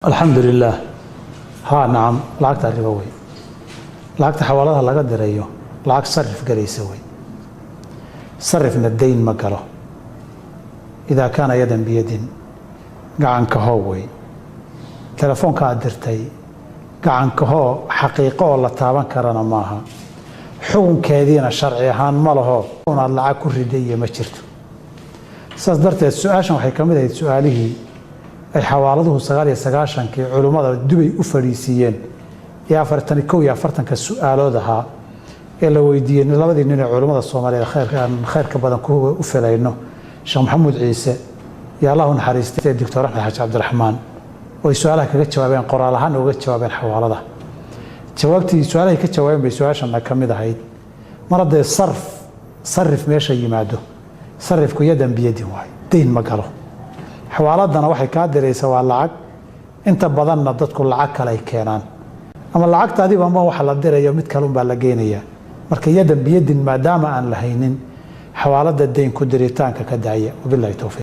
Alxamdu lilah. Haa, nacam, lacagtaa ribo wey. Lacagta xawaaladaha laga dirayo lacag sarif galaysa wey. Sarifna dayn ma galo idaa kaana yadan biyadin, gacanka hoo wey. Telefoonka aad dirtay gacanka hoo xaqiiqo oo la taaban karana maaha, xukunkeediina sharci ahaan ma laho unaad lacag ku riday iyo ma jirto. Saas darteed su-aashan waxay ka mid ahayd su-aalihii ay xawaaladuhu 99-kii culummada Dubay u fadhiisiiyeen ee 41 iyo 40-ka su-aalood ahaa ee la weydiiyey labadii nin ee culummada Soomaaliyeed khayrka aan khayrka badan u filayno, Sheekh Maxamuud Ciise iyo, Allahu naxariistay, Doctor Axmed Xaaji Cabdiraxmaan, oo ay su-aalaha kaga jawaabeen, qoraal ahaan uga jawaabeen xawaalada. Jawaabtii su-aalahay ka jawaabeen bay su-aashana ka mid ahayd. Mar haddee sarif meesha yimaado, sarifku yadan biyadin waayo, dayn ma galo. Xawaaladana waxay kaa diraysaa waa lacag, inta badanna dadku lacag kale ay keenaan ama lacagtaadiiba ma waxa la dirayo mid kale unbaa la geynayaa. Marka yadan biyadin maadaama aan la haynin, xawaalada dayn ku diritaanka ka daaya. Wabilahi towfiiq.